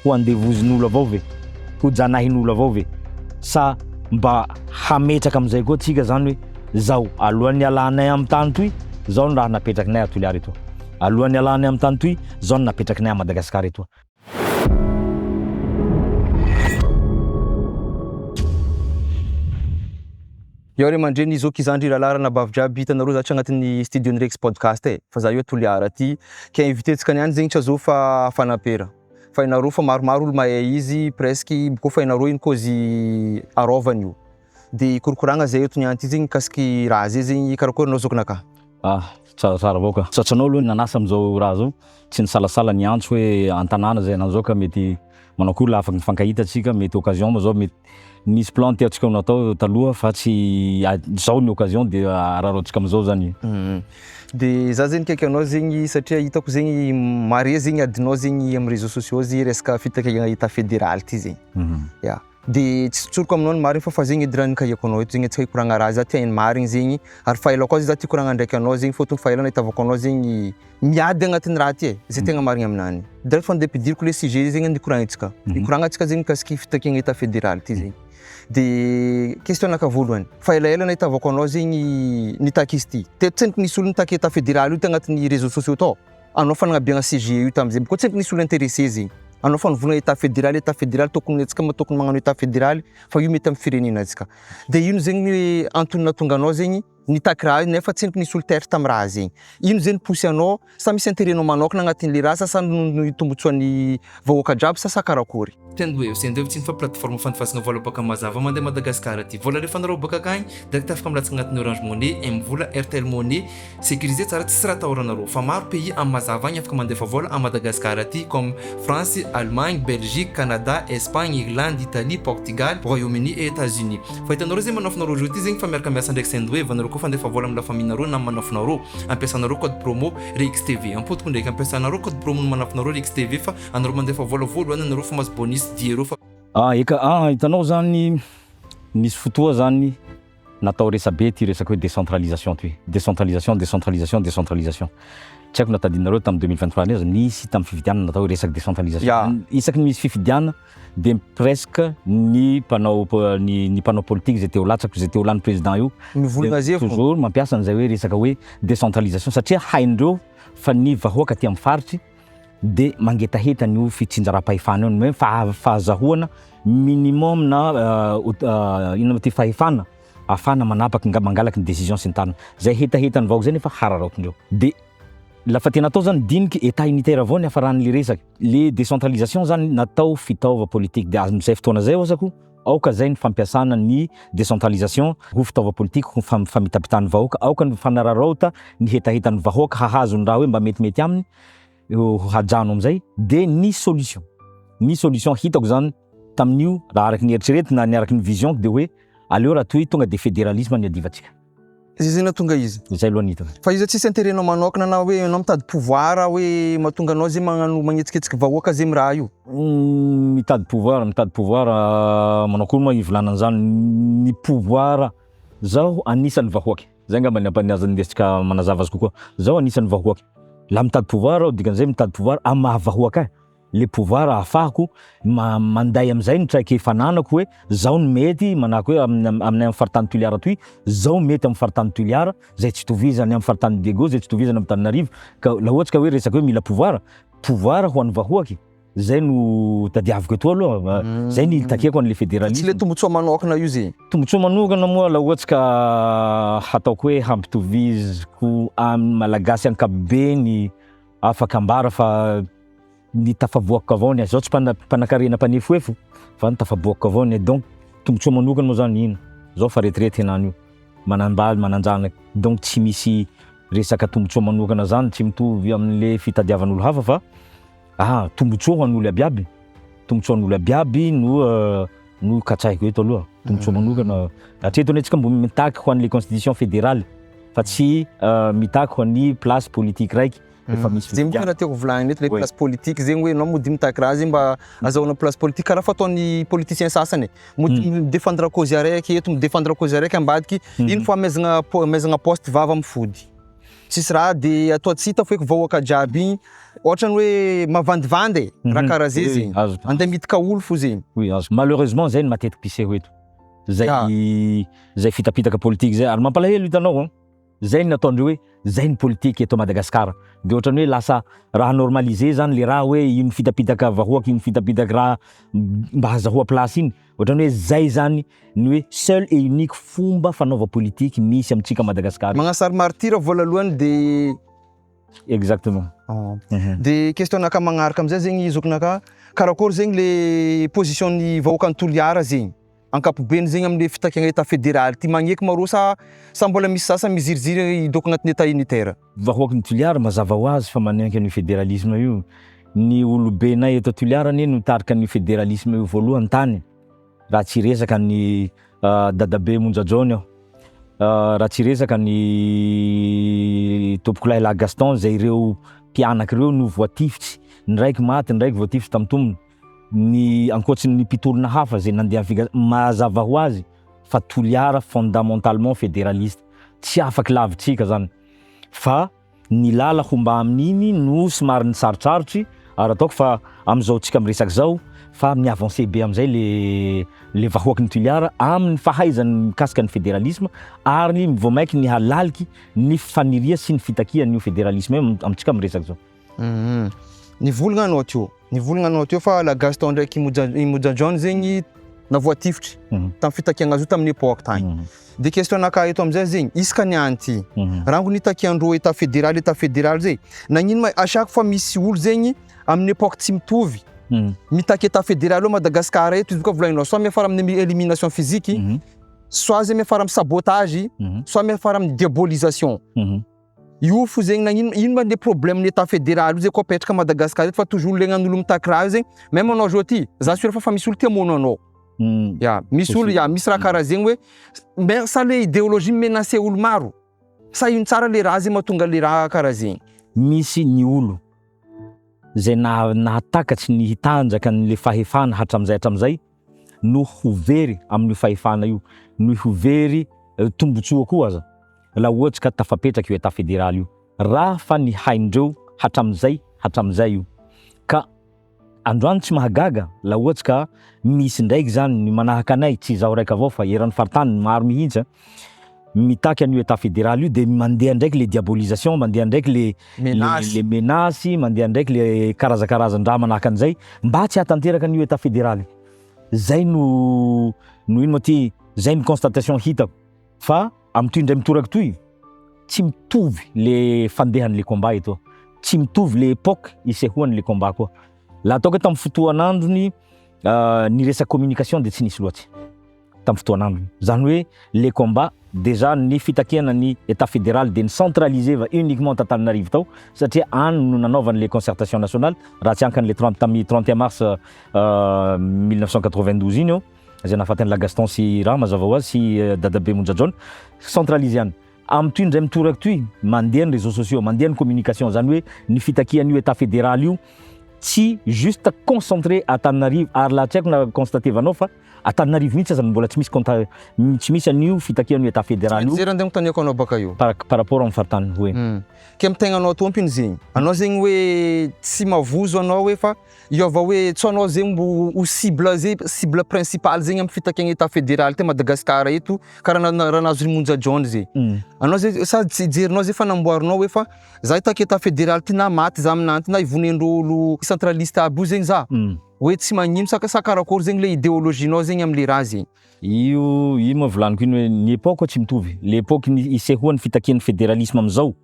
Ho andevozin'olo avao ve? Ho janahin'olo avao ve? Sa mba hametraka amin'izay koa tsika zany hoe zao alohan'ny hialanay amin'ny tany toy, zao ny raha napetrakinay a Toliara etoa. Alohan'ny hialanay amin'ny tany toy, zao ny napetrakinay a Madagasikara etoa. Eo ray aman-dreny, zoky, zandry, rahalahy, ranabavy jiaby, hitanareo za tsy agnatin'ny studio-n'ny Rex Podcast e, fa za io a Toliara aty, ke invité-ntsika niany zegny tsy azô fa Fanampera, fa hainareo fa maromaro olo mahay izy presque, bôkô fa hainareo ino kôzy arôvany io, de ikorokoragna zay eto niany ty zegny mikasiky raha zay zegny, karakôry anao zokinakahy? Ah, tsaratsara avao ka. Misaotra anao aloha nanasa amizao raha zao, tsy nisalasala niantso hoe an-tanàna zay anao zao ka mety manao akory la afaka mifankahita tsika, mety occasion moa zao mety Nisy plan tiantsika ho natao taloha fa tsy zao ny occasion de araraotintsika amizao zany. De za zegny nikaiky anao zegny satria hitako zegny mare zegny adinao zegny am réseaux sociaux zy resaka fitakiagna état fédéral ty zegny. Ya. De tsy tsoriko aminao ny marigny fa fa zegny edy raha nikahiako anao eto zegny antsika hikoragna raha za te hahay ny marigny zegny ary fa ela koa za te hikoragna ndraiky anao zegny fôtony fa ela nahitavako anao zegny Miady agnatin'ny raha ty e, zay tegna marigny aminany. Direct fa andeha ampidiriko le sujet zegny andeha koragnitsika. Ikoragnantsika zegny mikasiky fitakiagna état fédéral ty zegny. De question anakahy voalohany, fa elaela nahitavako anao zegny nitaky izy ty. Teto tsendriky nisy olo nitaky état fédéral io tagnatin'ny réseaux sociaux tao, anao fa nagnabiagna sujet io tamizay, bôka tsendriky nisy olo intéressé zegny. Anao fa nivolagna état fédéral, état fédéral tokony antsika ma tokony magnano état fédéral fa io mety amin'ny firenenantsika. De ino zegny antony nahatonga anao zegny nitaky raha io nefa tsendriky nisy olo taitra tam raha zegny. Ino zegny pousse anao sa misy interet nao manokana agnatin'le raha sa sa noho ny tombotsoan'ny vahoaka jiaby sa sa karakory? Sendwave, Sendwave tsy fa plateforme fandefasana vola baka mazava mandeha Madagascar aty. Vola alefanareo baka akagny direct afaka milatsaka agnatin'ny Orange Money, M-vola, Airtel Money, sécurisé tsara tsisy raha atahoranareo fa maro pays am mazava agny afaka mandefa vola à Madagascar aty comme France, Allemagne, Belgique, Canada, Espagne, Irlande, Italie, Portugal, Royaume-Uni et Etats-Unis. Fa hitanareo zegny manafinareo jeu ty zegny fa miaraka miasa ndraiky Sendwave anareo koa fandefa vola am la famille nareo na am manafinareo ampiasanareo code promo RXTV ampodiko ndraiky ampiasanareo code promo ny manafinareo RXTV fa anareo mandefa vola voalohany anareo fa mahazo bonus dix euros fa Ah eka ah hitanao zany nisy fotoa zany natao resabe ty resaka hoe décentralisation ty, décentralisation, décentralisation, décentralisation. Tsy haiko na tadidinareo tamin'ny 2023 iny aza nisy tamin'ny fifidianana natao hoe resaka décentralisation. Ya. Isaky ny misy fifidianana de presque ny mpanao ny ny mpanao politique zay te ho latsaka zay te ho lany président io Mivolagna de zay fô. toujours mampiasa an'izay hoe resaka hoe décentralisation satria haindreo fa ny vahoaka aty amin'ny faritry de mangetaheta an'io fitsinjaram-pahefana io, ny hoe faha- fahazahoana minimum na inona moa ty fahefana ahafahana manapaky nga- mangalaky ny décision sy ny tariny, zay hetahetan'ny vahoaka zay nefa hararaotindreo de lafa tena atao zany diniky état unitaire avao ny hiafaran'le resaka, le décentralisation zany natao fitaova politique de amin'izay fotoana zay ozako aoka zay ny fampiasana ny décentralisation ho fitaova politique ho fam- famitapitan'ny vahoaka, aoka ny fanararaota ny hetahetan'ny vahoaka hahazo ny raha hoe mba metimety aminy ho hajano amizay de ny solution, ny solution hitako zany tamin'io raha araky ny eritreretina na araky ny vision de hoe aleo raha toy tonga de fédéralisme no iadivantsika. Zay zay nahatonga izy. Zay aloha ny hitako. Fa iza tsisy intérêt nao manokana na hoe anao mitady pouvoir hoe mahatonga anao zay magnano magnetsiketsika vahoaka zay miraha io. Mitady pouvoir, mitady pouvoir manao akory moa ivolana an'zany, ny pouvoir zaho anisan'ny vahoaka. Zay angamba ny ampa- azo andesintsika manazava azy kokoa. Zaho anisan'ny vahoaka. Laha mitady pouvoir aho dikan'izay mitady pouvoir amin'ny maha vahoaka ahy. Le pouvoir ahafahako ma- manday am'zay ny traikefa ananako hoe zao no mety manahaka hoe amin'ny aminay am'faritany Toliara toy, zao mety am'faritany Toliara, zay tsy itovizany am'faritany Diego, zay tsy itovizany am'Antananarivo. Ka laha ohatsy ka hoe resaka hoe mila pouvoir, pouvoir ho an'ny vahoaky. Zay no tadiaviko etoa aloha, zay ny itakiako an'le Tsy le fédéralisme. tombotsoa manokana io zegny. Tombotsoa manokana moa laha ohatsy ka hataoko hoe hampitoviziko amin'ny Malagasy ankapobeny afaka ambara fa ny tafavoakako avao ny ahy, zaho tsy mpana- mpanakarena mpanefoefo fa ny tafavoakako avao ny ahy donc tombotsoa manokana moa zany ino, zaho fa retraite henany io, manambaly mananjanaka donc tsy misy resaka tombotsoa manokana zany tsy mitovy am'le fitadiavan'olo hafa fa Ah, tombotsoa ho an'olo aby aby, tombotsoa an'olo aby aby no no katsahiko eto aloha, tombotsoa manokana, hatreto anie tsika mbo mitaky ho an'le constitution fédérale fa tsy mitaky ho an'ny place politique raiky efa misy Zegny fifidianana. tena tiako volagnina eto le Oui. place politique zegny hoe anao mody mitaky raha zegny mba azahoana place politique karaha fataon'ny politicien sasany e, mody mi-defendre cause araiky eto, mi-defendre cause araiky ambadiky, iny fô amezagna po- amezagna poste vava mifody. Tsisy raha de atao tsy hita feky vahoaka jiaby igny. Ohatrany hoe mavandivandy e, raha karaha zay zegny. Azoko. Andeha midika olo fo zegny. Oui, azoko. Malheureusement zay no matetiky mpiseho eto. Zay zay fitapitaka politique zay ary mampalahelo hitanao an. Zay no nataondreo hoe zay ny politique eto Madagascar. De ohatrany hoe lasa raha normalisé zany le raha hoe iny fitapitaka vahoaka iny fitapitaka raha mba hazahoa place iny. Ohatrany hoe zay zany ny hoe seul et unique fomba fanaova politique misy amintsika Madagascar. Magnasary martyr voalalohany de Exactement. De question naka magnaraka amizay zegny zokinaka, karakory zegny le position ny vahoakan'i Toliara zegny ankapobeny zegny amle fitakiagna état fédéral ty, magneky marô sa sa mbola misy sasany miziriziry hidôko agnatin'ny état unitaire? Vahoakan'i Toliara mazava ho azy fa manenky an'io fédéralisme io. Ny olobenay eto Toliara anie no nitarika an'io fédéralisme io voalohany tany raha tsy hiresaka an'i dadabe Monja Jaona aho, raha tsy hiresaka an'i Tompokolahy Lahy Gaston zay ireo mpianaka ireo no voatifitsy, ny raiky maty, ny raiky voatifitsy tamin'ny tombony, ny ankoatry ny mpitolona hafa zay nandeha figa- mazava ho azy fa Toliara fondamentalement fédéraliste, tsy afaky lavitsika zany fa ny lala ho mba amin'iny no somary nisarotsarotry ary ataoko fa amin'izao tsika miresaka zao fa mi-avancer be amin'izay le le vahoaky ny Toliara amin'ny fahaizany mikasika ny fédéralisme ary vao mainky ny halaliky ny faniria sy ny fitakian'io fédéralisme io amintsika miresaka zao. Nivolagna anao teo, nivolagna anao teo fa la Gaston ndraiky i Monja John zegny navoatifitry tamin'ny fitakiagna azy io tamin'ny époque tagny. De question anakahy eto amizay zegny, isaka niany ty, rango nitakiandreo état fédéral état fédéral zay, nagnino ma à chaque fois misy olo zegny amin'ny époque tsy mitovy mitaky état fédéral ao Madagascar eto, izy koa volagninao soit miafara amin'ny élimination physique, soit zegny miafara amin'ny sabotage, soit miafara amin'ny diabolisation. Io fo zegny nagnino ino ma le problème ny état fédéral io zay koa apetraka Madagascar eto fa toujours le gnan'olo mitaky raha io zegny, même anao zao ty, za sûr fa fa misy olo tia hamono anao. Ya, misy olo ya, misy raha karaha zegny hoe mais sa le idéologie menacer olo maro? Sa ino tsara le raha zegny mahatonga le raha karaha zegny? Misy ny olo zay nahatakatry ny hitanjaka an'le fahefana hatramizay hatramizay no ho very amin'io fahefana io, no ho very tombotsoa koa aza laha ohatsy ka tafapetraka io état fédéral io, raha fa ny haindreo hatramizay hatramizay io ka androany tsy mahagaga laha ohatsy ka misy ndraiky zany ny manahaka anay, tsy izaho raiky avao fa eran'ny faritany maro mihitsy mitaky an'io état fédéral io de mandeha ndraiky le diabolisation, mandeha ndraiky le Menace. le menace, mandeha ndraiky le karazakarazan-draha manahaka an'izay mba tsy hahatanteraka an'io état fédéral io. Zay no no ino moa ty, zay ny constatation hitako fa amin'itoy indray mitoraka toy tsy mitovy le fandehan'le combat etoa, tsy mitovy le époque isehoan'le combat koa. Laha ataoko hoe tamin'ny fotoan'androny ny resaka communication de tsy nisy loatsy tamin'ny fotoan'androny, zany hoe le combat déjà ny fitakiana ny état fédéral de ni-centraliser va uniquement t'Antananarivo tao satria any no nanaovany le concertation nationale raha tsy ankan'le 30 tamin'ny 31 mars 1992 iny eo zay nahafaty an'i La Gaston sy raha mazava ho azy sy dadabe Monja Jaona, centralisé any. Amin'itoy indray mitoraka toy mandeha ny réseaux sociaux, mandeha ny communication, zany hoe ny fitakian'io état fédéral io tsy juste concentré Antananarivo ary laha tsy haiko na constatevanao fa Antananarivo mihitsy aza no mbola tsy misy conta- tsy misy an'io fitakian'io état fédéral io Zay raha andeha anontaniako anao baka io. par rapport amin'ny faritany hoe. Ke amy tegnanao tompony zegny, anao zegny hoe tsy mavozo anao hoe fa hiova hoe tsy anao zegny mbo ho cible zay cible principale zegny amy fitakiagna état fédéral ty Madagascar eto karaha raha nahazo ry Monja John zay. Anao zay sady tsy jerinao zay fa namboarinao hoe fa za hitaky état fédéral ty na maty za aminanty na ivonendreo olo centraliste aby io zegny za hoe tsy magnino sa sa karakory zegny le idéologie-nao zegny am'le raha zegny. Io io moa volaniko iny hoe ny époque tsy mitovy, le époque ny isehoan'ny fitakian'ny fédéralisme am'zao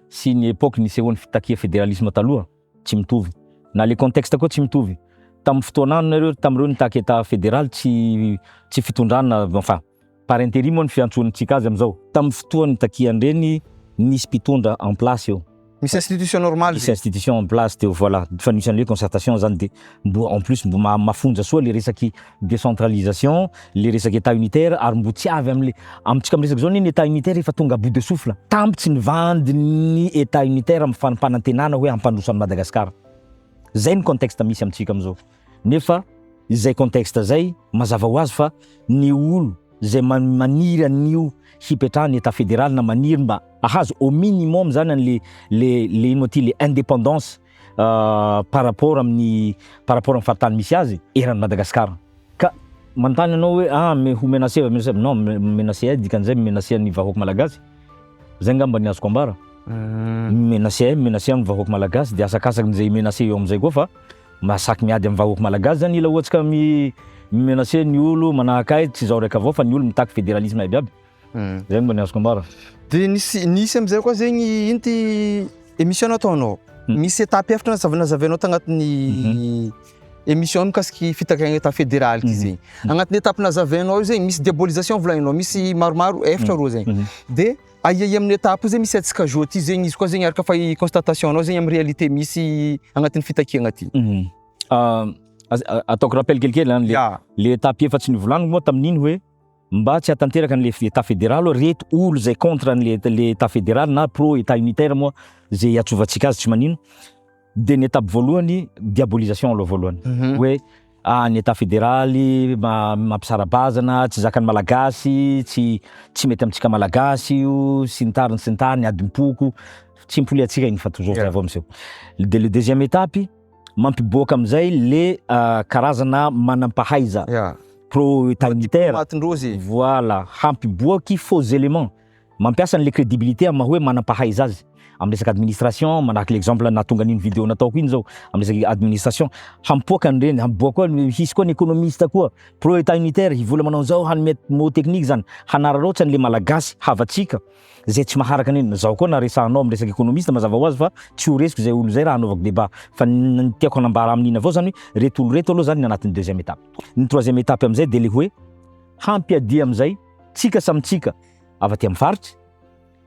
sy ny époque nisehoan'ny fitakia fédéralisme taloha tsy mitovy, na le contexte koa tsy mitovy. Tamin'ny fotoan'andro nareo tamin'ireo nitaky état fédéral tsy tsy fitondrana enfin par intérim moa ny fiantsoantsika azy am'zao. Tamin'ny fotoa nitakian-dreny nisy mpitondra en place eo. Misy institution normale Misy institution en place teo voilà, fa nisy an'le concertation zany de mbo en plus mbo mafonja soa le resaky décentralisation, le resaky état unitaire ary mbo tsy avy am'le amintsika miresaky zao anie ny état unitaire efa tonga à bout de souffle. Tampitsy ny vandy ny état unitaire amin'ny fampanantenana hoe hampandroso an'i Madagasikara. Zay ny contexte misy amintsika am'zao. Nefa izay contexte zay mazava ho azy fa ny olo zay maniry an'io hipetrahany état fédéral na maniry mba ahazo au minimum zany an'le le le ino moa ty le indépendance. par rapport amin'ny par rapport amin'ny faritany misy azy eran'i Madagasikara. Ka manontany ianao hoe ah me- ho menacé va menacé non menacé ay dikan'izay menacé ny vahoaka malagasy, zay angamba ny azoko ambara. Menacé ay menacé ny vahoaka malagasy de asakasaky zay menacé eo am'zay koa fa mahasaky miady amin'ny vahoaka malagasy zany ila ohatsy ka mi menacé ny olo manahaka ahy, tsy zaho raiky avao fa ny olo mitaky fédéralisme aby aby. Zay mba ny azoko ambara. De nisy amizay koa zegny ino ty émission nataonao, misy étape efatra nazavainao tagnatin'ny émission mikasiky fitakiagna état fédéral ty zegny. Agnatin'ny étape nazavainao io zegny misy diabolisation volagninao, misy maromaro efatra rô zegny. De aia amin'ny étape io zegny misy antsika zo ty zegny izy koa zegny araka fa i constatation anao zegny amin'ny réalité misy agnatin'ny fitakiagna ty. Ataoko rappel kelikely zany le le étape efatsy nivolaniko moa tamin'iny hoe mba tsy hahatanteraka an'le état fédéral reto olo zay contre an'le le état fédéral na pro état unitaire moa zay iantsovantsika azy tsy manino, de ny étape voalohany, diabolisation aloha voalohany, hoe ah ny état fédéral mampisara-bazana, tsy zakan'ny malagasy, tsy mety amintsika malagasy io sy ny tariny sy ny tariny, adim-poko tsy impoly antsika igny fa toujours zay avao miseho. De le deuxième étape, mampiboaka amizay le karazana manam-pahaiza pro état unitaire. Matin-drozy. Voilà, hampiboaky faux éléments, mampiasa an'le crédibilité amin'ny maha hoe manam-pahaiza azy amin'ny resaka administration, manahaky l'exemple nahatonga an'iny vidéo nataoko iny zao amin'ny resaka administration, hampipoaka an'ireny, hampiboaka koa, hisy koa ny économiste koa pro état unitaire hivola manao an'izao, hanome mot technique zany hanararaotra an'le malagasy havatsika zay tsy maharaka an'iny. Zaho koa naresahanao amin'ny resaka économiste, mazava ho azy fa tsy ho resiko zay olo zay raha hanaovako débat, fa ny tiako hanambara amin'iny avao zany hoe reto olo reto aloha zany ny anatin'ny deuxième étape. Ny troisième étape amizay de le hoe hampiadia amizay tsika samy tsika avy aty amin'ny faritry,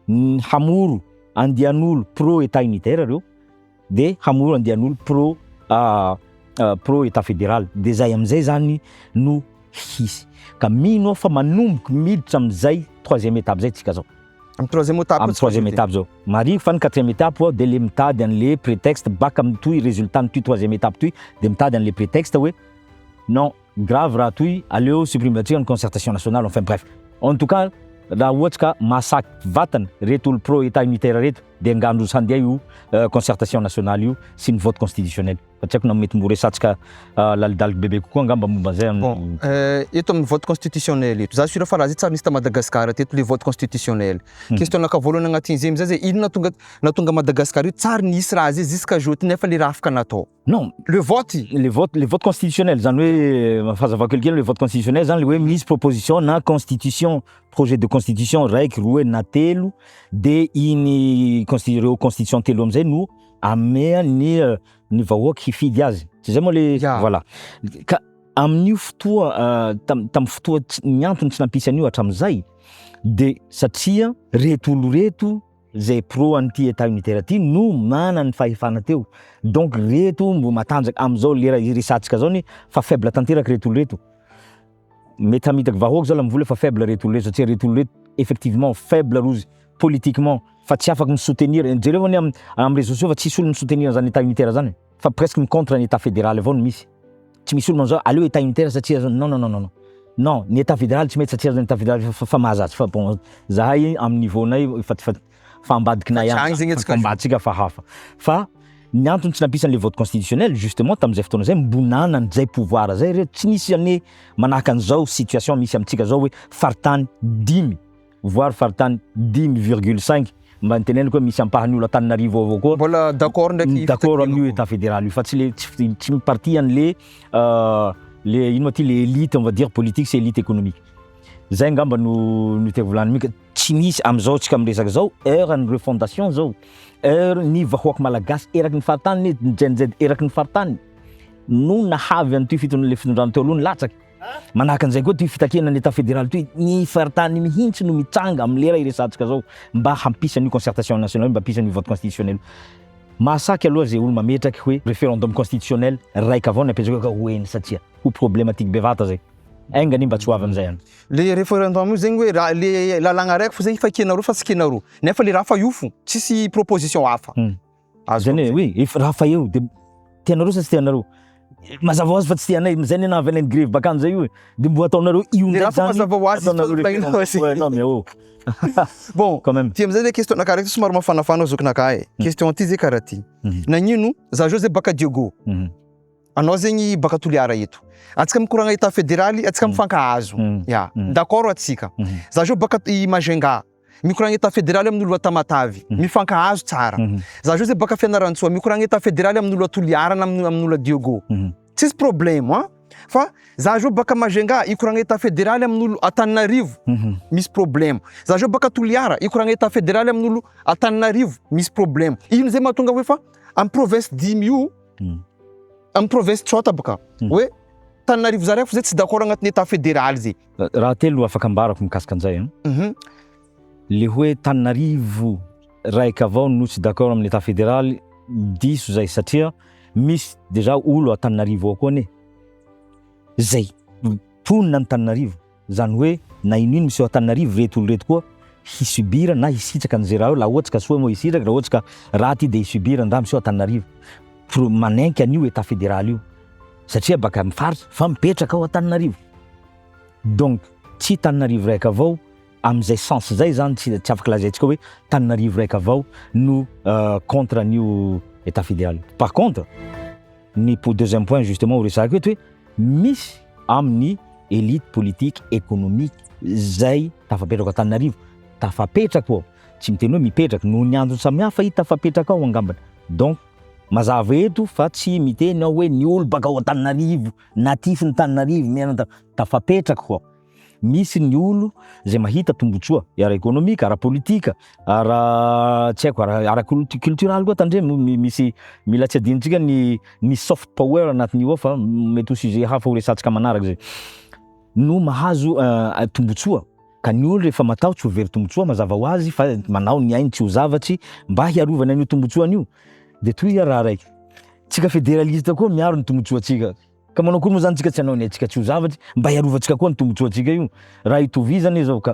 ny hamoro andian'olo pro état unitaire reo, de hamoro andian'olo pro état fédéral, de zay amizay zany no hisy ka mino aho fa manomboky miditra amizay troisième étape zay tsika zao. Amin'ny troisième étape. Amin'ny troisième étape zao mariko, fa ny quatrième étape de le mitady an'le prétexte baka am'toy résultat nytoy troisième étape toy, de mitady an'le prétexte hoe non, grave raha toy, aleo supprimer atsika ny concertation nationale. Enfin bref, en tout cas raha ohatsy ka mahasaky vatana reto olo pro état unitaire reto, de angandrozy handeha io concertation nationale io sy ny vote constitutionnel, fa tsy haiko na mety mbo resantsika lalidaliky bebe kokoa angamba momba an'izay. Bon, eto amin'ny vote constitutionnel eto, za sûr fa raha zay tsary nisy ta Madagasikara teto le vote constitutionnel. Question naka voalohany agnatin'izay amizay zay, ino nahatonga Madagasikara io tsary nisy raha zay jusqu'à aujourd'hui nefa le raha afaka natao? Non. Le vote. Le vote constitutionnel zany hoe, fahazavako kelikely, le vote constitutionnel zany le hoe misy proposition na constitution, projet de constitution raiky, roe na telo, de iny reo constitution telo amizay no amea ny vahoaky hifidy azy, tsy zay moa le? Voilà, ka amin'io fotoa tam fotoa ny antony tsy nampisy an'io hatram'izay de satria reto olo reto zay pro an'ity état unitaire ty no mana ny fahefana teo, donc reto mbo matanjaka am'izao lera iresantsika zao ny fa faible tanteraky reto olo reto. Mety hamitaky vahoaka zao la mivola fa faible reto olo reto, satria reto olo reto effectivement faible rozy politiquement, fa tsy afaky misoutenir. Jereo any am réseaux sociaux fa tsisy olo misoutenir zany état unitaire zany, fa presque micontre ny état fédéral avao no misy. Tsy misy olo manao zao aleo état unitaire satria non, non, non, non, non, non, ny état fédéral tsy mety satria zany état fédéral fa mahazatsy, fa bon, zahay amin'ny niveau-nay fa ambadikinay. Fa tsy agny zegny antsika. Fa ambaditsika fa hafa, fa ny antony tsy nampisy an'le vote constitutionnel justement tam'izay fotoana zay mbo nanany zay pouvoir zay reto, tsy nisy ane manahaka an'izao situation misy amintsika zao hoe faritany 5 voire faritany 5,5, mba niteneniko hoe misy ampahany olo Antananarivo avao koa. Mbola d'accord ndraiky. D'accord amin'io état fédéral io, fa tsy le tsy miparti an'le le ino ma ty, le élite, on va dire, politique sy élite économique zay angamba no tiako volany mika. Tsy misy am'izao tsika miresaka zao heure ny refondation zao, heure ny vahoaky malagasy eraky ny faritany, ny Gen Z eraky ny faritany no nahavy an'ity le fitondrana teo aloha ny latsaky, manahaka an'izay koa ty fitakiana ny état fédéral toy, ny faritany mihitsy no mitsanga amin'ny lera iresantsika zao mba hampisy an'io concertation nationale, mba hampisy an'io vote constitutionnel. Mahasaky aloha zay olo mametraky hoe référendum constitutionnel raika avao ny apetraka ka ho eny, satria ho problématique bevata zay engany mba tsy ho avy amizay any. Le référendum io zegny hoe raha le lalàgna raiky fo zegny fa ekenareo fa tsy ekenareo, nefa le raha fa io fo tsisy proposition hafa. Azo Zany hoe oui, efa raha fa eo de tianareo sa tsy tianareo. Mazava ho azy fa tsy tianay, zay ny nahavy anay nigrevy bakany zay io e. De mbo ataonareo io Le ndraiky raha fa zany, mazava ho azy izy fa ataonareo volagnina référendum. Ouais, non mais oh, Bon, quand même. ty amizay le question nakahy raiky somary mafanafana zokinakahy e. Question ty zay karaha ty. Nagnino za zao zay baka Diego. Anao zegny baka Toliara eto. Antsika mikoragna état fédéral, antsika mifankahazo. Ya, d'accord antsika. Za zao baka i Majunga. Mikoragna état fédéral amin'olo a Tamatave. Mifankahazo tsara. Za zao zay baka Fianarantsoa, mikoragna état fédéral amin'olo a Toliara na amin'olo a Diego. Tsisy problème an. Fa za zao baka Majunga, hikoragna état fédéral amin'olo Antananarivo, misy problème. Za zao baka Toliara, hikoragna état fédéral amin'olo Antananarivo, misy problème. Ino zay mahatonga hoe fa amin'ny province dimy io, amin'ny province tsôta baka, hoe Tananarivo zare fa zay tsy d'accord agnatin'ny état fédéral zay. Raha telo afaka ambarako mikasika an'izay an. Le hoe Tananarivo raika avao no tsy d'accord amin'ny état fédéral, diso zay satria misy déjà olo Antananarivo ao koa anie zay mponina Antananarivo, zany hoe na ino ino miseho Antananarivo reto olo reto koa hisubir na hisitraka an'izay raha io, laha ohatsy ka soa moa hisitraka, raha ohatsy ka raty de hisubir ny raha miseho Antananarivo. Pro- manenky an'io état fédéral io satria baka amin'ny faritra fa mipetraka ao Antananarivo. Donc tsy Tananarivo raika avao amin'izay sens zay zany, tsy afaka lazaintsika hoe Tananarivo raika avao no contre an'io état fédéral. Par contre ny pour deuxième point justement ho resahako eto hoe misy amin'ny élite politique économique zay tafapetraka Antananarivo, tafapetraka ao, tsy miteny hoe mipetraka noho ny antony samihafa i tafapetraka ao angambany. Donc mazava eto fa tsy miteny aho hoe ny olo baka ao Antananarivo, natif ny Tananarivo miaina tafapetraka ao. Misy ny olo zay mahita tombotsoa ara-économique, ara-politika, ara tsy haiko, ara cultural koa tandremo, misy mila tsy adinontsika ny soft power anatin'io ao fa mety ho sujet hafa ho resahantsika manaraka zay. No mahazo tombotsoa ka ny olo rehefa matahotra ho very tombotsoa mazava ho azy fa manao ny ainy tsy ho zavatsy mba hiarovana an'io tombotsoany io. De toy raha raiky, tsika fédéraliste koa miaro ny tombotsoantsika. Ka manao akory moa zany tsika tsy hanao ny aintsika tsy ho zavatry mba hiarovantsika koa ny tombotsoantsika io. Raha itovizana izao ka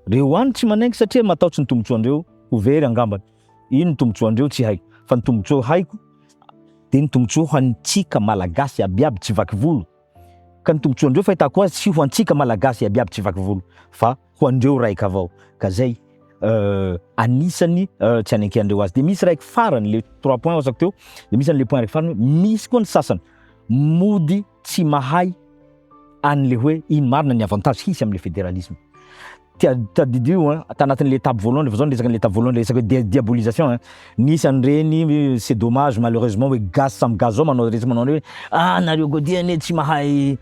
reo any tsy manaiky satria matahotra ny tombotsoandreo ho very angambany. Ino ny tombotsoandreo tsy haiko fa ny tombotsoa haiko de ny tombotsoa ho antsika Malagasy abiaby tsy vaky volo. Ka ny tombotsoandreo fahitako azy tsy ho antsika Malagasy abiaby tsy vaky volo fa ho andreo raika avao. Ka zay anisany tsy anenkehandreo azy. De misy raiky farany le trois points asako teo, de misy an'le point raiky farany hoe misy koa ny sasany mody tsy mahay an'le hoe ino marina ny avantage hisy am'le fédéralisme. Tadidio hein, tanatin'le étape voalohany rehefa zao ny resaka an'le étape voalohany resaka hoe diabolisation hein, nisy an'ireny, c'est dommage malheureusement hoe gasy samy gasy zao manao resaka manao hoe ah nareo koa ty anie tsy mahay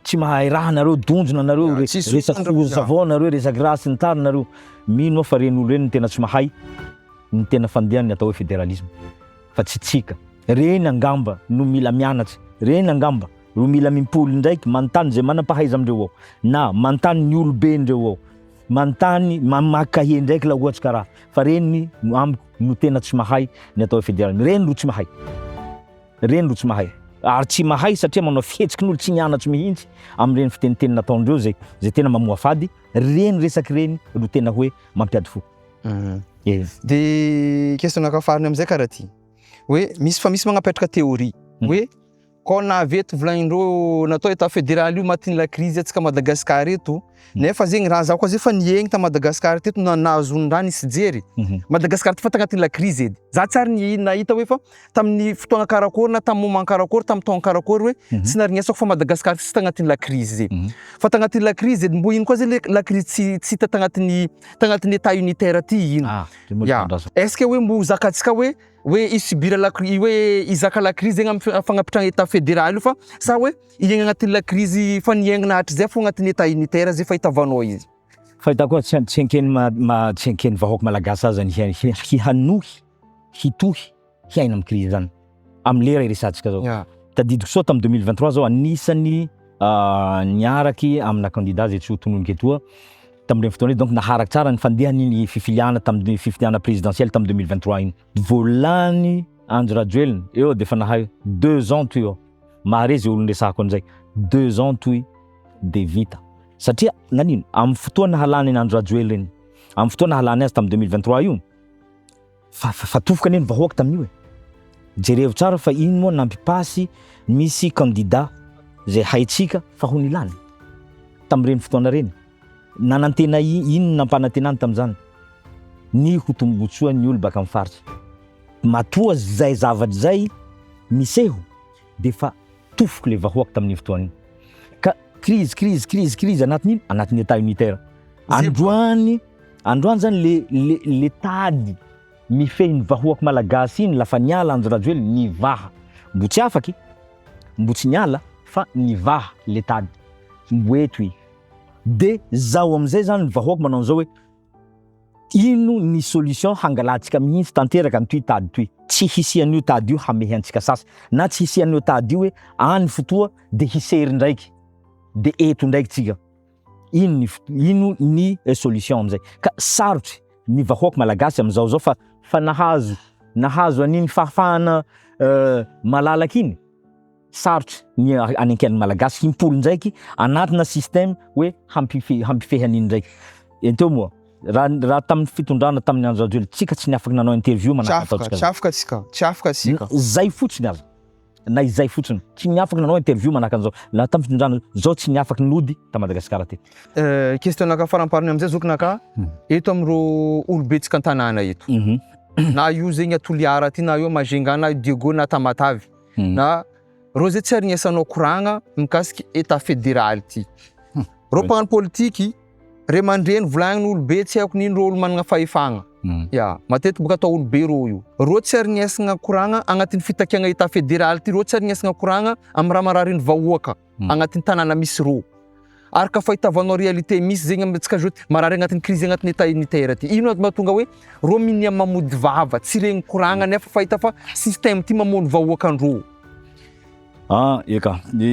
tsy mahay raha nareo, donjona nareo, Tsisy resaky olona foza avao nareo, resaky raha sy ny tariny nareo. Mino aho fa reny olo reny no tena tsy mahay ny tena fandehany atao hoe fédéralisme fa tsy tsika. Reny angamba no mila mianatra, reny angamba ro mila mimpoly ndraiky manontany zay manam-pahaiza amindreo ao na manontany ny olobe ndreo ao, manontany mamaky kahie ndraiky laha ohatsy karaha fa reny no amiko no tena tsy mahay ny atao hoe fédéralisme. Reny ro tsy mahay, reny ro tsy mahay ary tsy mahay satria manao fihetsikin'olo tsy nianatry mihitsy am'ireny fiteniteny nataondreo zay tena mamoafady. Reny resaky reny ro tena hoe mampiady fo. De question naka farany amizay karaha ty hoe misy fa misy magnapetraka théorie hoe kô navy eto volagnindreo natao état fédéral io matin'ny la crise antsika Madagascar eto, nefa zegny raha zaho koa zay fa niaigny ta Madagascar teto na nahazo raha nisy jery Madagascar ty fa tagnatin'ny la crise edy. Za tsy ary ny nahita hoe fa tamin'ny fotoagna karakory na tamin'ny moment karakory tamin'ny taogno karakory hoe tsy narignasako fa Madagascar tsy tagnatin'ny la crise zay. Fa tagnatin'ny la crise edy mbô ino koa zay le la crise tsy hita tagnatin'ny état unitaire ty ino. Ah, zay moa Ya. andrasana. Est-ce que hoe mbo zakantsika hoe hisubir la crise hoe hizaka la crise zegny amin'ny fagnapitrahana état fédéral io fa sa hoe hiaigna agnatin'ny la crise fa niaigna hatrizay fô agnatin'ny état unitaire zay fahitavanao izy? Fahitako azy tsy enkeny tsy enkeny vahoaka malagasy azy zany hihanohy hitohy hiaina amin'ny crise zany amin'ny lera iresahantsika zao. Tadidiko soa tamin'ny 2023 zao anisany niaraky amina candidat zay tsy ho tononiko etoa tamin'ireny fotoana iny, donc naharaky tsara ny fandehan'iny fifiliana tamin'ny fifidianana présidentielle tamin'ny 2023 iny. Voalany Andry Rajoelina eo de efa nahay 2 ans toy eo, mahare zay olo niresahako an'izay, 2 ans toy de vita. Satria nanino amin'ny fotoana nahalany an'i Andry Rajoelina iny, amin'ny fotoana nahalany azy tamin'ny 2023 io, fa tofoka anie ny vahoaka tamin'io e. Jerevo tsara fa ino moa nampipasy misy candidat zay haintsika fa ho nilany tamin'ireny fotoana ireny. Nanantena ino nampanantenany tamin'izany? Ny ho tombotsoan'ny olo baka amin'ny faritra. Matoa zay zavatra zay miseho de fa tofoky le vahoaka tamin'iny fotoana iny. Ka crise crise crise crise anatin'ino? Anatin'ny état unitaire. Androany androany zany le le le tady mifehy ny vahoaka malagasy iny lafa niala Andry Rajoelina nivaha. Mbo tsy afaky, mbo tsy niala fa nivaha le tady. Mbo eto i. De zao amizay zany ny vahoaka manao an'izao hoe Ino ny solution hangalantsika mihitsy tanteraka an'itoy tady toy? Tsy hisian'io tady io hamehy antsika sasy na tsy hisian'io tady io hoe any fotoa de hisery ndraiky de eto ndraiky tsika. Ino ny ino ny solution amizay? Ka sarotry ny vahoaka malagasy amizao zao fa fa nahazo nahazo an'iny fahafahana malalaka iny. Sarotry ny anenkehan'ny Malagasy himpoly ndraiky anatina système hoe hampifehy hampifehy an'iny ndraiky. Enteo moa, raha raha tamin'ny fitondrana tamin'ny Andry Rajoelina, tsika tsy niafaky nanao interview Tsy manahaka afaka, ataontsika tsy zao. afaka tsika, tsy afaka tsika. Zay fotsiny aza, na izay fotsiny, tsy niafaky nanao interview manahaka an'izao. Na tamin'ny fitondrana zao tsy niafaky nody ta Madagasikara teto. Question naka faramparany amizay zoky naka, eto amireo olobe tsika antanàna eto, na io zegny a Toliara aty na io a Majunga na io Diego na Tamatave, na reo zay tsy arignesanao koragna mikasiky etat federaly ty, reo mpagnano politiky ray aman-dreny volagniny olobe tsy haiko n'ino reo olo managna fahefagna, ya matetiky bôka atao olobe reo io, reo tsy arignesagna koragna agnatin'ny fitakiagna etat federaly ty, reo tsy arignesagna koragna amy raha marary ny vahoaka. agnatin'ny tanàna misy rô. Araka fahitavanao réalité misy zegny amintsika zao marary agnatin'ny crise agnatin'ny état unitaire ty. Ino mahatonga hoe rô minia mamody vava, tsy regny koragna nefa fahita fa système ty mamono vahoakandrô. Ah eka, ny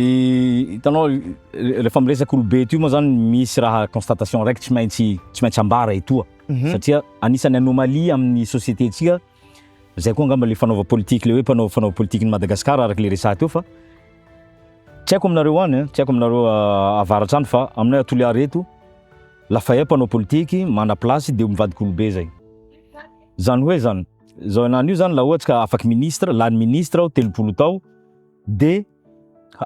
hitanao rehefa miresaka olobe ty moa zany misy raha constatation raiky tsy maintsy tsy maintsy ambara etoa satria anisan'ny anomalie amin'ny société-ntsika zay koa angamba le fanaova politique le hoe mpanao fanaova politikin'i Madagasikara araka le resaha teo fa Tsy haiko aminareo any, tsy haiko aminareo avaratra any fa aminay a Toliara eto, Lafayette mpanao politiky, mana place de mivadika olobe zay. Zany hoe zany, zao henany io zany laha ohatsy ka afaky ministre, lany ministre aho 30 tao de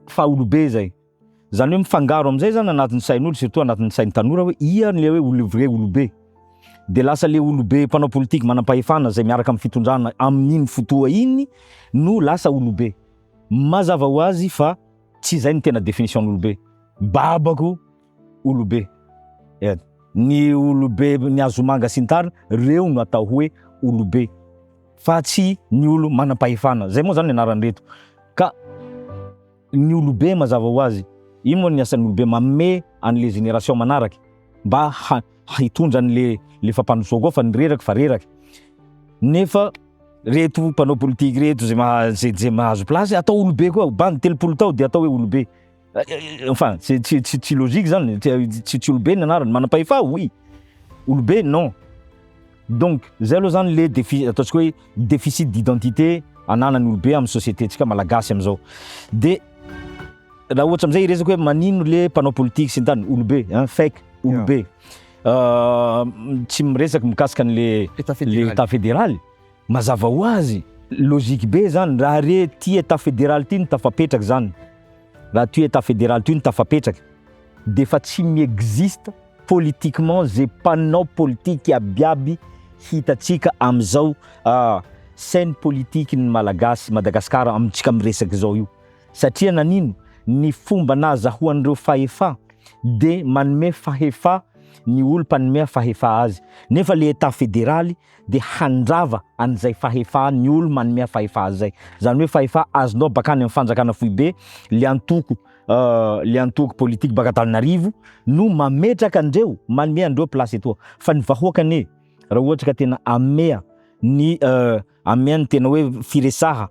fa olobe zay. Zany hoe mifangaro amizay zany anatin'ny sain'olo surtout anatin'ny sain'ny tanora hoe ia le hoe olo vrai olobe. De lasa le olobe mpanao politiky manam-pahefana zay miaraka amin'ny fitondrana amin'iny fotoa iny no lasa olobe. Mazava ho azy fa tsy izay no tena définition n'olobe. Babako olobe. Eny. Ny olobe ny hazomanga sy ny tariny, reo no atao hoe olobe. Fa tsy ny olo manam-pahefana. Zay moa zany ny anaran'ireto. Ka ny olobe mazava ho azy, ino moa ny asan'ny olobe? Manome an'le génération manaraky mba hitondra an'le le fampandrosoa koa fa ny reraky fa reraky. Nefa Reto mpanao politique reto zay maha zay zay mahazo place atao olobe koa bandy 30 tao de atao hoe olobe enfin tsy tsy tsy tsy logique zany tsy tsy olobe ny anarany manam-pahefa oui olobe non donc zay aloha zany le défi ataontsika hoe déficit d'identité ananan'ny olobe amin'ny société ntsika malagasy am'zao de raha ohatra am'zay hiresaka hoe manino le mpanao politique sy ny tariny olobe hein fake olobe Tsy miresaka mikasika an'le le état fédéral, mazava ho azy, logique be zany raha re ty état fédéral ty no tafapetraka zany, raha ty état fédéral ty no tafapetraka de efa tsy mi-existe politiquement ze mpanao politique abiaby hitantsika amizao scène politique ny malagasy Madagascar amintsika miresaka izao io. Satria nanino? Ny fomba nahazahoan'ireo fahefa de manome fahefa ny olo mpanome fahefa azy. Nefa le etat federaly de handrava an'izay fahefa ny olo manome fahefa azy zay. Zany hoe fahefa azonao bakany am fanjakana foibe, le antoko le antoko politique baka Antananarivo no mametraka andreo, manome andreo place etoa. Fa ny vahoaka anie raha ohatra ka tena amea ny amea ny tena hoe firesaha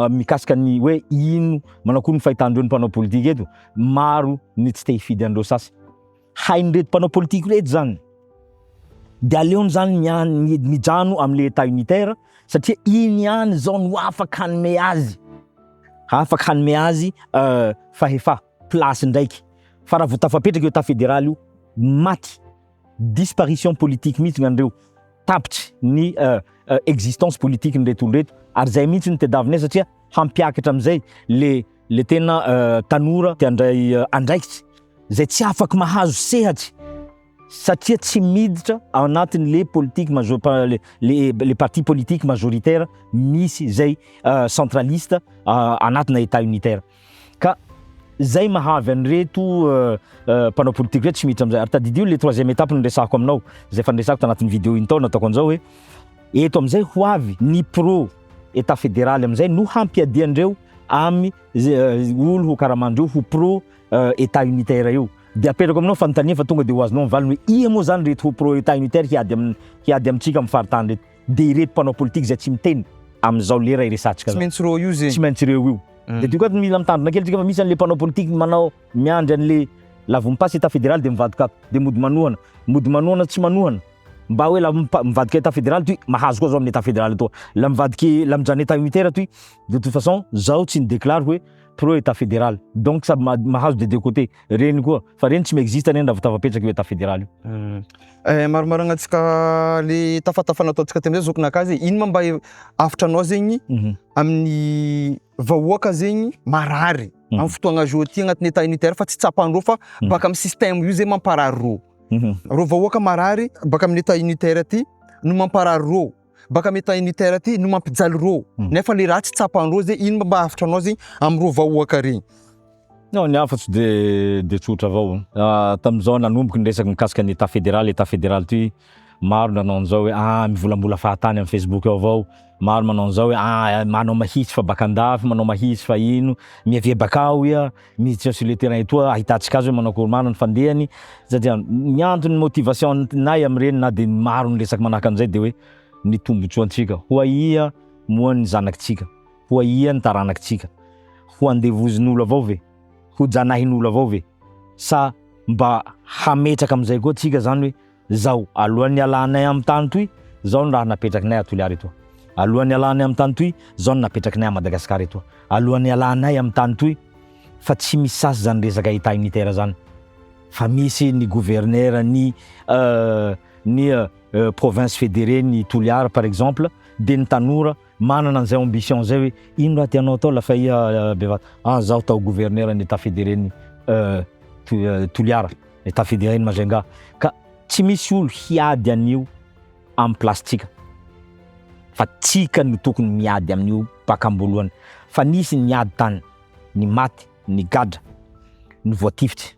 mikasika ny hoe ino manao akory ny fahitandreo ny mpanao politika eto, maro ny tsy te hifidy an'ireo sasy. Hain'ireto mpanao politika ireto zany, de aleony zany mian- mijano am'le état unitaire satria iny ihany zao no afaka hanome azy, afaka hanome azy fahefa, place ndraiky, fa raha vao tafapetraka io état fédéral io, maty, disparition politique mihitsy gn'andreo, tapitry ny. existence politique n'ireto olo reto ary zay mihitsy no tadiavinay satria hampiakatra amizay le le tena tanora te handray andraikitry zay tsy afaky mahazo sehatry satria tsy miditra ao anatin'le politique majo- le le parti politique majoritaire misy zay centraliste anatina état unitaire. Ka zay mahavy an'ireto mpanao politique reto tsy miditra amizay. Ary tadidio le troisième étape niresahako aminao, zay efa niresahako tanatin'ny vidéo iny tao nataoko an'izao hoe eto amizay ho avy ny pro état fédéral amizay no hampiadiandreo amy olo ho karamandreo ho pro état unitaire io. De apetrako aminao fanontania fa tonga de ho azonao ny valiny hoe ia moa zany reto ho pro état unitaire hiady am hiady amintsika amin'ny faritany reto. De ireto mpanao politique zay tsy miteny amizao lera iresahantsika Tsy maintsy rô io zegny. Tsy maintsy reo io. De ty koa mila mitandrina kely tsika fa misy an'le mpanao politique manao miandry an'le la vao mi-passe état fédéral de mivadika ato de mody manohana, mody manohana tsy manohana. Mba hoe la mivadika état fédéral toy mahazo koa zao amin'ny état fédéral toa. La mivadiky la mijano état unitaire toy de toute façon zaho tsy ni-déclare hoe pro état fédéral. Donc sady mahazo des deux côtés. Reny koa fa reny tsy mi-existe reny raha vao tafapetraka io état fédéral io. Marimarigna antsika le tafatafa nataontsika teo amizay zokinakahy zegny, ino ma mba hafitranao zegny amin'ny vahoaka zegny marary amin'ny fotoagna zao ty agnatin'ny état unitaire fa tsy tsapandreo fa baka amin'ny système io zegny mamparary rô. Rô vahoaka marary baka amin'ny état unitaire ty no mamparary rô, baka amin'ny état unitaire ty no mampijaly rô, nefa le raha tsy tsapandreo zegny, ino ma mba hafitranao zegny am'rô vahoaka regny? Non, ny hafa tsy de tsotra avao. Tam'izao nanomboky ny resaky mikasika ny état fédéral, état fédéral ty maro nanao an'izao hoe ah mivolambola fahatany amin'ny Facebook ao avao, maro manao an'izao hoe ah manao mahitsy fa baka andafy, manao mahitsy fa ino, miavia bakao iha, miditra sur le terrain etoa ahitantsika azy hoe manao akory marina ny fandehany satria ny antony motivation nay am'ireny na de maro ny resaky manahaka an'izay de hoe ny tombotsoantsika ho aia moa ny zanakitsika, ho aia ny taranakitsika, ho andevozin'olo avao ve, ho janahin'olo avao ve, sa mba hametraka am'izay koa tsika zany hoe zao alohan'ny ialanay amin'ny tany toy zao ny raha napetrakinay a Toliara etoa, alohan'ny ialanay amin'ny tany toy zao ny napetrakinay a Madagasikara etoa, alohan'ny ialanay amin'ny tany toy fa tsy misy sasy zany resaka état unitaire zany fa misy ny gouverneur ny ny province fédérée ny Toliara par exemple de ny tanora manana an'izay ambition zay hoe ino raha tianao atao lafa iha bevata, ah zaho atao gouverneur ny état fédéré ny Toliara, état fédéré ny Majunga ka tsy misy olo hiady an'io amin'ny place-tsika fa tsika no tokony miady amin'io baka am-boalohany fa nisy ny ady tany, ny maty, ny gadra, ny voatifitsy.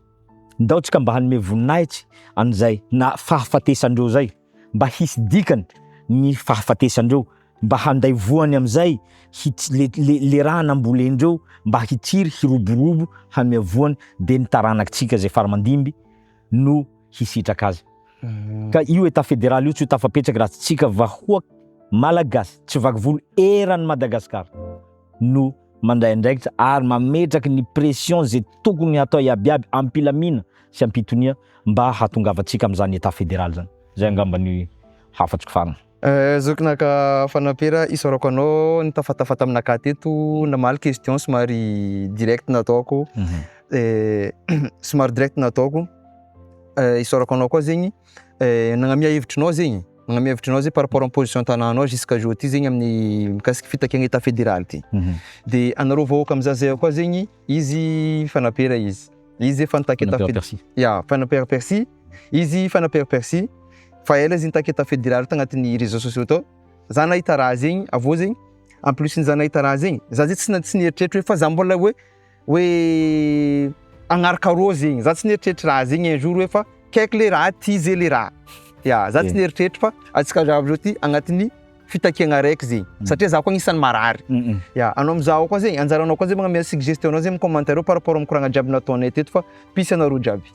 Ndao tsika mba hanome voninahitsy an'izay na fahafatesandreo zay mba hisy dikany ny fahafatesandreo mba handay voany am'izay hits- le le le raha nambolendreo mba hitsiry hiroborobo hanome voany de ny taranakitsika zay faramandimby no hisitraka azy. Ka io état fédéral io tsy ho tafapetraky raha tsy tsika vahoaka malagasy tsy vaky volo eran'i Madagasikara no mandray andraikitra ary mametraky ny pression zay tokony hatao iabiaby ampilamina sy ampitonia mba hahatongavantsika am'zany état fédéral zany. Zay angamba ny hafatriko farany. Zokinaka Fanampera, isaorako anao nitafatafa taminakahy teto namaly question somary direct nataoko, somary direct nataoko. Isaorako anao koa zegny nagnamia hevitrinao zegny, nagnamia hevitrinao zegny par rapport amin'ny position tanànao jusqu'à jour ty zegny amin'ny mikasiky fitakiagna état fédéral ty. De anareo vahoaka amy zay koa zegny, izy Fanampera izy, izy efa nitaky état Fanampera fédéral, Percy. ya Fanampera Percy, izy Fanampera Percy, fa ela izy nitaky état fédéral tagnatin'ny réseaux sociaux tao, za nahita raha zegny, avô zegny en plus ny za nahita raha zegny, za zegny tsy nieritreritry hoe fa za mbola hoe agnaraka rô zegny, za tsy nieritreritry raha zegny un jour hoe fa kaiky le raha ty zay le raha, ya za tsy nieritreritry fa antsika jiaby zao ty agnatin'ny fitakiagna araiky zegny satria za koa agnisan'ny marary. Ya anao amizao koa zegny anjaranao koa zegny magnamia suggestion anao zegny amin'ny commentaire ao par rapport amin'ny koragna jiaby nataonay teto fa peace anareo jiaby.